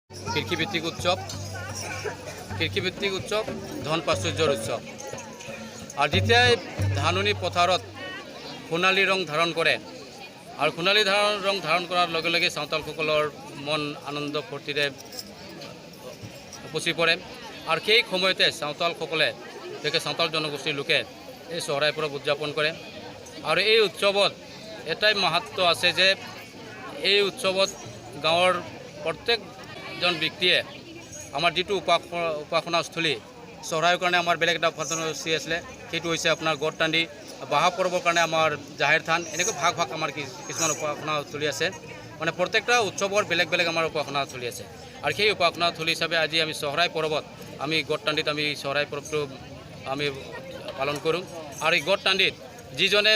কৃষিভিত্তিক উৎসৱ, কৃষিভিত্তিক উৎসৱ, ধন প্ৰাচুৰ্যৰ উৎসৱ। আৰু যেতিয়াই ধাননি পথাৰত সোণালী ৰং ধাৰণ কৰে আৰু সোণালী ৰং ধাৰণ কৰাৰ লগে লগে চাওতালসকলৰ মন আনন্দ ফূৰ্তিৰে উপচি পৰে। আৰু সেই সময়তে চাওতালসকলে, বিশেষকৈ চাওতাল জনগোষ্ঠীৰ লোকে এই চহৰাই পৰৱ উদযাপন কৰে। আৰু এই উৎসৱত এটাই মাহাত্ম আছে যে এই উৎসৱত গাঁৱৰ প্ৰত্যেকজন ব্যক্তিয়ে আমাৰ যিটো উপাসনাস্থলী, চহৰাইৰ কাৰণে আমাৰ বেলেগ এটা উপাসনাস্থলী আছিলে, সেইটো হৈছে আপোনাৰ গড়টান্দি, বাহা পৰৱৰ কাৰণে আমাৰ জাহেৰ থান, এনেকৈ ভাগ ভাগ আমাৰ কিছুমান উপাসনাস্থলী আছে। মানে প্ৰত্যেকটা উৎসৱৰ বেলেগ বেলেগ আমাৰ উপাসনাস্থলী আছে। আৰু সেই উপাসনাস্থলী হিচাপে আজি আমি চহৰাই পৰৱত আমি গড়টান্দিত আমি চহৰাই পৰৱটো আমি পালন কৰোঁ। আৰু এই গড়টান্দিত যিজনে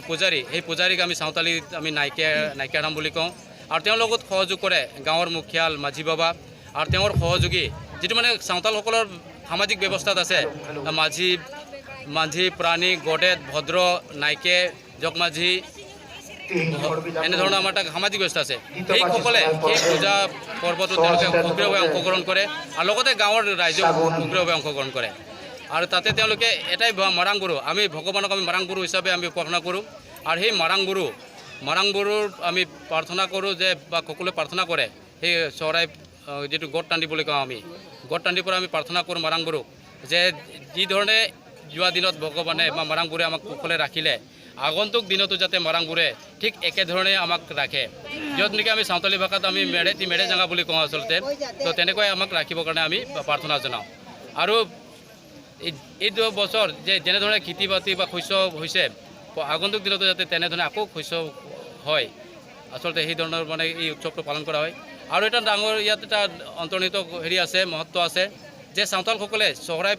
পূজাৰী, সেই পূজাৰীক আমি চাওতালিত আমি নাইকিয়াৰাম বুলি কওঁ। আৰু তেওঁৰ লগত সহযোগ কৰে গাঁৱৰ মুখিয়াল মাঝি বাবা আৰু তেওঁৰ সহযোগী, যিটো মানে চাওতালসকলৰ সামাজিক ব্যৱস্থাত আছে, মাঝি, প্ৰাণী, গডেত, ভদ্ৰ, নাইকে, জগমাঝি, এনেধৰণৰ আমাৰ এটা সামাজিক ব্যৱস্থা আছে। সেইসকলে সেই পূজা পৰ্বটো তেওঁলোকে সক্ৰিয়ভাৱে অংশগ্ৰহণ কৰে আৰু লগতে গাঁৱৰ ৰাইজেও সক্ৰিয়ভাৱে অংশগ্ৰহণ কৰে। আৰু তাতে তেওঁলোকে এটাই মাৰাং গুৰু, আমি ভগৱানক আমি মাৰাং গুৰু হিচাপে আমি উপাসনা কৰোঁ। আৰু সেই মাৰাং গুৰুৰ আমি প্ৰাৰ্থনা কৰোঁ যে, বা সকলোৱে প্ৰাৰ্থনা কৰে, সেই চৰাই যিটো গড়টান্দি বুলি কওঁ আমি, গড়টান্দিৰ পৰা আমি প্ৰাৰ্থনা কৰোঁ মাৰাং গুৰুক যে যি ধৰণে যোৱা দিনত ভগৱানে বা মাৰাং গুৰুৱে আমাক কুশলে ৰাখিলে, আগন্তুক দিনতো যাতে মাৰাং গুৰুৱে ঠিক একেধৰণে আমাক ৰাখে, য'ত নেকি আমি চাওতালী ভাষাত আমি মেৰে তি মেৰে জাঙা বুলি কওঁ আচলতে। তো তেনেকুৱাই আমাক ৰাখিবৰ কাৰণে আমি প্ৰাৰ্থনা জনাওঁ। আৰু এইটো বছৰ যে যেনেধৰণে খেতি বাতি বা শস্য হৈছে, আগন্তুক দিনতো যাতে তেনেধৰণে আকৌ শস্য হয়, আচলতে সেই ধৰণৰ মানে এই উৎসৱটো পালন কৰা হয়। আৰু এটা ডাঙৰ ইয়াত এটা অন্তৰ্নিহিত হেৰি আছে, মহত্ব আছে যে চাওতালসকলে চহৰাই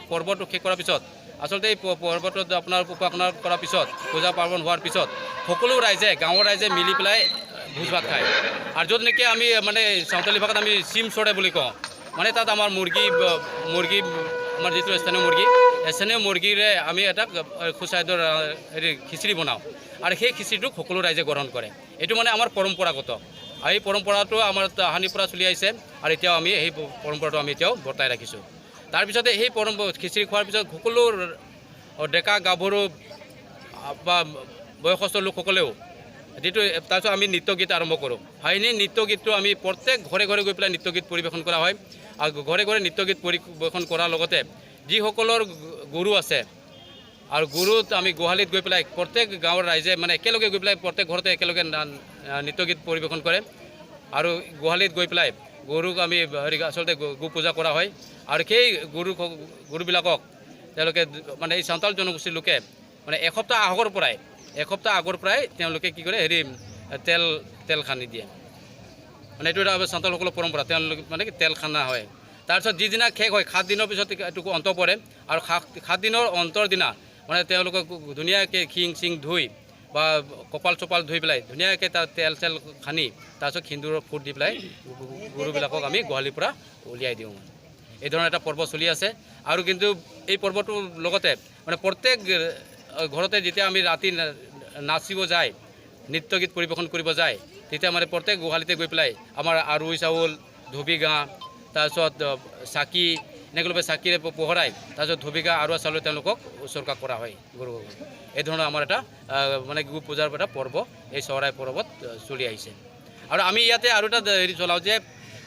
পৰ্বটো শেষ কৰাৰ পিছত, আচলতে এই পৰ্বটোত আপোনাৰ উপাসনা কৰাৰ পিছত, পূজা পাৰ্বণ হোৱাৰ পিছত সকলো ৰাইজে, গাঁৱৰ ৰাইজে মিলি পেলাই ভোজ ভাত খায়। আৰু য'ত নেকি আমি মানে চাওতালী ভাষাত আমি চিম চৰে বুলি কওঁ, মানে তাত আমাৰ মুৰ্গী, আমাৰ যিটো স্থানীয় মুৰ্গী, স্থানীয় মুৰ্গীৰে আমি এটা সুস্বাদুৰ হেৰি খিচিৰি বনাওঁ আৰু সেই খিচিৰিটোক সকলো ৰাইজে গ্ৰহণ কৰে। এইটো মানে আমাৰ পৰম্পৰাগত আৰু এই পৰম্পৰাটো আমাৰ তাহানিৰ পৰা চলি আহিছে আৰু এতিয়াও আমি সেই পৰম্পৰাটো আমি এতিয়াও বৰ্তাই ৰাখিছোঁ। তাৰপিছতে সেই পৰম্পৰা খিচিৰি খোৱাৰ পিছত সকলো ডেকা গাভৰু বা বয়সস্থ লোকসকলেও যিটো, তাৰপিছত আমি নৃত্য গীত আৰম্ভ কৰোঁ। সেই নৃত্য গীতটো আমি প্ৰত্যেক ঘৰে ঘৰে গৈ পেলাই নৃত্য গীত পৰিৱেশন কৰা হয়। আৰু ঘৰে ঘৰে নৃত্য গীত পৰিৱেশন কৰাৰ লগতে যিসকলৰ গৰু আছে আৰু গৰুত আমি গোহালিত গৈ পেলাই প্ৰত্যেক গাঁৱৰ ৰাইজে মানে একেলগে গৈ পেলাই প্ৰত্যেক ঘৰতে একেলগে নৃত্য গীত পৰিৱেশন কৰে। আৰু গোহালিত গৈ পেলাই গৰুক আমি হেৰি আচলতে গো পূজা কৰা হয়। আৰু সেই গৰুবিলাকক তেওঁলোকে মানে এই চাওতাল জনগোষ্ঠীৰ লোকে মানে এসপ্তাহ আগৰ পৰাই তেওঁলোকে কি কৰে, হেৰি তেল সানি দিয়ে। মানে এইটো এটা চাওতালসকলৰ পৰম্পৰা, তেওঁলোক মানে কি তেল সানা হয়। তাৰপিছত যিদিনা শেষ হয়, 7 দিনৰ পিছত এইটো অন্ত পৰে। আৰু 7 দিনৰ অন্তৰ দিনা মানে তেওঁলোকক ধুনীয়াকৈ শিং চিং ধুই বা কপাল চপাল ধুই পেলাই ধুনীয়াকৈ তাত তেল চেল সানি, তাৰপিছত সেন্দুৰৰ ফুট দি পেলাই গৰুবিলাকক আমি গোহালিৰ পৰা উলিয়াই দিওঁ। এই ধৰণৰ এটা পৰ্ব চলি আছে। আৰু কিন্তু এই পৰ্বটোৰ লগতে মানে প্ৰত্যেক ঘৰতে যেতিয়া আমি ৰাতি নাচিব যায়, নৃত্য গীত পৰিৱেশন কৰিব যায়, তেতিয়া মানে প্ৰত্যেক গোহালিতে গৈ পেলাই আমাৰ আৰৈ চাউল, ধুবি ঘাঁহ, তাৰপিছত চাকি, এনেকৈ লৈ চাকিৰে পোহৰাই, তাৰপিছত ধুবি ঘাঁহ, আৰুৱা চাউল তেওঁলোকক উৎসৰ্গা কৰা হয় গৰু। এই ধৰণৰ আমাৰ এটা মানে গো পূজাৰ এটা পৰ্ব এই চহৰাই পৰ্বত চলি আহিছে। আৰু আমি ইয়াতে আৰু এটা হেৰি চলাওঁ যে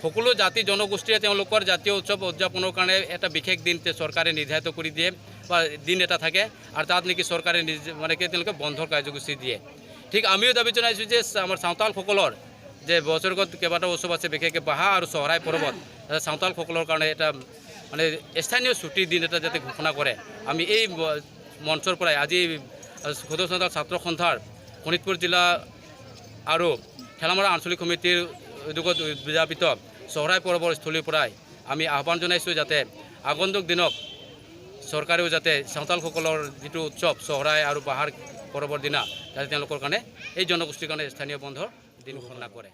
সকলো জাতি জনগোষ্ঠীয়ে তেওঁলোকৰ জাতীয় উৎসৱ উদযাপনৰ কাৰণে এটা বিশেষ দিন চৰকাৰে নিৰ্ধাৰিত কৰি দিয়ে বা দিন এটা থাকে আৰু তাত নেকি চৰকাৰে নিজে মানে কি তেওঁলোকে বন্ধৰ কাৰ্যসূচী দিয়ে। ঠিক আমিও দাবী জনাইছোঁ যে আমাৰ চাওতালসকলৰ যে বছৰেকত কেইবাটাও উৎসৱ আছে, বিশেষকৈ বাহা আৰু চহৰাই পৰ্বত চাওতালসকলৰ কাৰণে এটা মানে স্থানীয় ছুটিৰ দিন এটা যাতে ঘোষণা কৰে। আমি এই মঞ্চৰ পৰাই আজি সদৌ চাওতাল ছাত্ৰ সন্থাৰ শোণিতপুৰ জিলা আৰু ঠেলামৰা আঞ্চলিক সমিতিৰ উদ্যোগত উদযাপিত চহৰাই পৰ্বৰ স্থলীৰ পৰাই আমি আহ্বান জনাইছোঁ যাতে আগন্তুক দিনত চৰকাৰেও যাতে চাওতালসকলৰ যিটো উৎসৱ চহৰাই আৰু বাহাৰ পৰ্বৰ দিনা যাতে তেওঁলোকৰ কাৰণে, এই জনগোষ্ঠীৰ কাৰণে স্থানীয় বন্ধৰ দিন ঘোষণা কৰে।